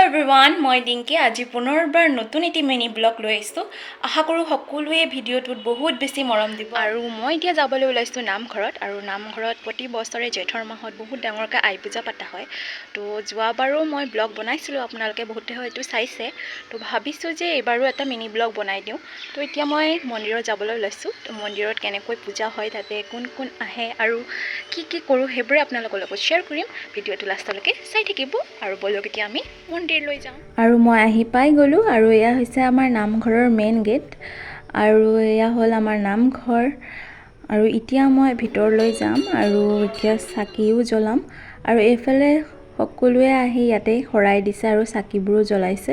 Everyone, মই ডিংকি। আজি পুনৰবাৰ নতুন এটি মিনি ব্লগ লৈ আহিছোঁ। আশা কৰোঁ সকলোৱে ভিডিঅ'টোত বহুত বেছি মৰম দিব। আৰু মই এতিয়া যাবলৈ ওলাইছোঁ নামঘৰত। আৰু নামঘৰত প্ৰতি বছৰে জেঠৰ মাহত বহুত ডাঙৰকৈ আই পূজা পতা হয়। তো যোৱাবাৰো মই ব্লগ বনাইছিলোঁ, আপোনালোকে বহুতে হয়তো চাইছে। তো ভাবিছোঁ যে এইবাৰো এটা মিনি ব্লগ বনাই দিওঁ। তো এতিয়া মই মন্দিৰত যাবলৈ ওলাইছোঁ। তো মন্দিৰত কেনেকৈ পূজা হয়, তাতে কোন কোন আহে আৰু কি কি কৰোঁ, সেইবোৰে আপোনালোকৰ লগত শ্বেয়াৰ কৰিম। ভিডিঅ'টো লাষ্টলৈকে চাই থাকিব। আৰু ব'লক, এতিয়া আমি মন্দিৰলৈ যাওঁ। আৰু মই আহি পাই গ'লোঁ। আৰু এয়া হৈছে আমাৰ নামঘৰৰ মেইন গেট আৰু এয়া হ'ল আমাৰ নামঘৰ। আৰু এতিয়া মই ভিতৰলৈ যাম আৰু এতিয়া চাকিও জ্বলাম। আৰু এইফালে সকলোৱে আহি ইয়াতে শৰাই দিছে আৰু চাকিবোৰো জ্বলাইছে।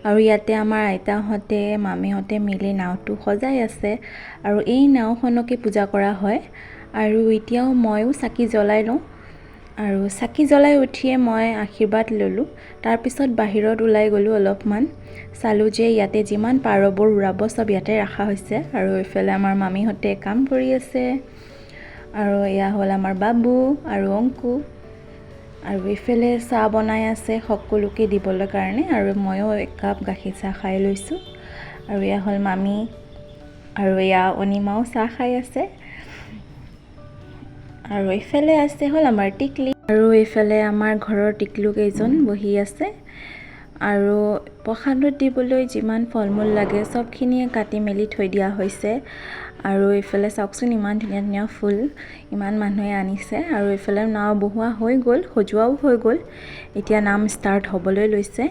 আৰু ইয়াতে আমাৰ আইতাহঁতে, মামীহঁতে মিলি নাওটো সজাই আছে আৰু এই নাওখনকে পূজা কৰা হয়। আৰু এতিয়াও ময়ো চাকি জ্বলাই লওঁ। আৰু চাকি জ্বলাই উঠিয়ে মই আশীৰ্বাদ ল'লোঁ। তাৰপিছত বাহিৰত ওলাই গ'লোঁ, অলপমান চালোঁ যে ইয়াতে যিমান পাৰবোৰ উৰাব, চব ইয়াতে ৰখা হৈছে। আৰু এইফালে আমাৰ মামীহঁতে কাম কৰি আছে। আৰু এয়া হ'ল আমাৰ বাবু আৰু অংকু। আৰু এইফালে চাহ বনাই আছে সকলোকে দিবলৈ কাৰণে। আৰু ময়ো একাপ গাখীৰ চাহ খাই লৈছোঁ। আৰু এয়া হ'ল মামী আৰু এয়া অনিমাও চাহ খাই আছে। আৰু এইফালে আছে হ'ল আমাৰ টিকলি। আৰু এইফালে আমাৰ ঘৰৰ টিকলু কেইজন বহি আছে। আৰু প্ৰসাদত দিবলৈ যিমান ফল মূল লাগে, চবখিনিয়ে কাটি মেলি থৈ দিয়া হৈছে। আৰু এইফালে চাওকচোন, ইমান ধুনীয়া ধুনীয়া ফুল ইমান মানুহে আনিছে। আৰু এইফালে নাও বহোৱা হৈ গ'ল, সজোৱাও হৈ গ'ল। এতিয়া নাম ষ্টাৰ্ট হ'বলৈ লৈছে।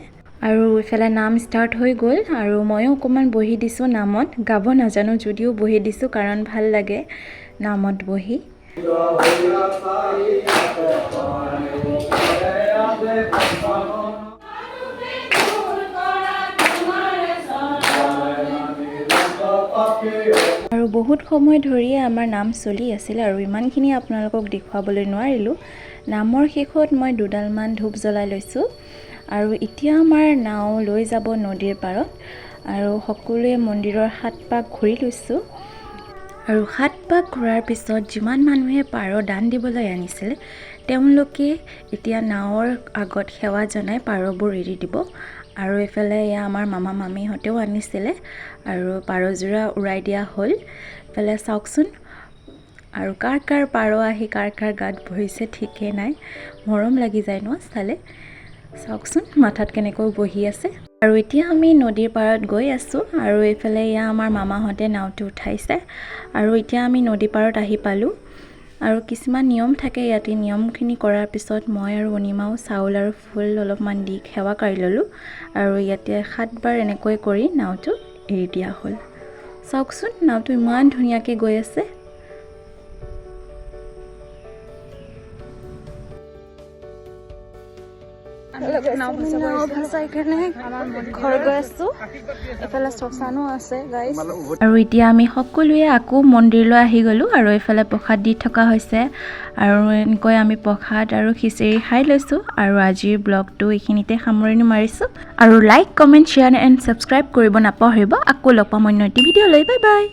আৰু এইফালে নাম ষ্টাৰ্ট হৈ গ'ল আৰু ময়ো অকণমান বহি দিছোঁ নামত। গাব নাজানো যদিও বহি দিছোঁ, কাৰণ ভাল লাগে নামত বহি। আৰু বহুত সময় ধৰিয়ে আমাৰ নাম চলি আছিল আৰু ইমানখিনি আপোনালোকক দেখুৱাবলৈ নোৱাৰিলোঁ। নামৰ শেষত মই দুডালমান ধূপ জ্বলাই লৈছোঁ। আৰু এতিয়া আমাৰ নাও লৈ যাব নদীৰ পাৰত। আৰু সকলোৱে মন্দিৰৰ সাত পাক ঘূৰি লৈছোঁ। আৰু সাত পাক ঘূৰাৰ পিছত যিমান মানুহে পাৰ দান দিবলৈ আনিছিল, তেওঁলোকে এতিয়া নাৱৰ আগত সেৱা জনাই পাৰবোৰ এৰি দিব। আৰু এইফালে এয়া আমাৰ মামা মামীহঁতেও আনিছিলে আৰু পাৰযোৰা উৰাই দিয়া হ'ল। এইফালে চাওকচোন, আৰু কাৰ কাৰ পাৰ আহি কাৰ কাৰ গাত বহিছে ঠিকেই নাই। মৰম লাগি যায় ন চালে? চাওকচোন, মাথাত কেনেকৈ বহি আছে। আৰু এতিয়া আমি নদীৰ পাৰত গৈ আছোঁ। আৰু এইফালে এয়া আমাৰ মামাহঁতে নাওটো উঠাইছে। আৰু এতিয়া আমি নদী পাৰত আহি পালোঁ। আৰু কিছুমান নিয়ম থাকে ইয়াতে। নিয়মখিনি কৰাৰ পিছত মই আৰু অনিমাও চাউল আৰু ফুল অলপমান দি সেৱা কৰি ল'লোঁ। আৰু ইয়াতে সাতবাৰ এনেকৈ কৰি নাওটো এৰি দিয়া হ'ল। চাওকচোন, নাওটো ইমান ধুনীয়াকৈ গৈ আছে। নাও ভচাই কেনে ঘৰ গৈ আছোঁ। এইফালে শ্মশানো আছে গাইজ। আৰু এতিয়া আমি সকলোৱে আকৌ মন্দিৰলৈ আহি গ'লোঁ। আৰু এইফালে প্ৰসাদ দি থকা হৈছে। আৰু এনেকৈ আমি প্ৰসাদ আৰু খিচিৰি খাই লৈছোঁ। আৰু আজিৰ ব্লগটো এইখিনিতে সামৰণি মাৰিছোঁ। আৰু like, comment, share and subscribe কৰিব নাপাহৰিব। আকৌ লগ পাম অন্য এটি ভিডিঅ' লৈ। Bye bye.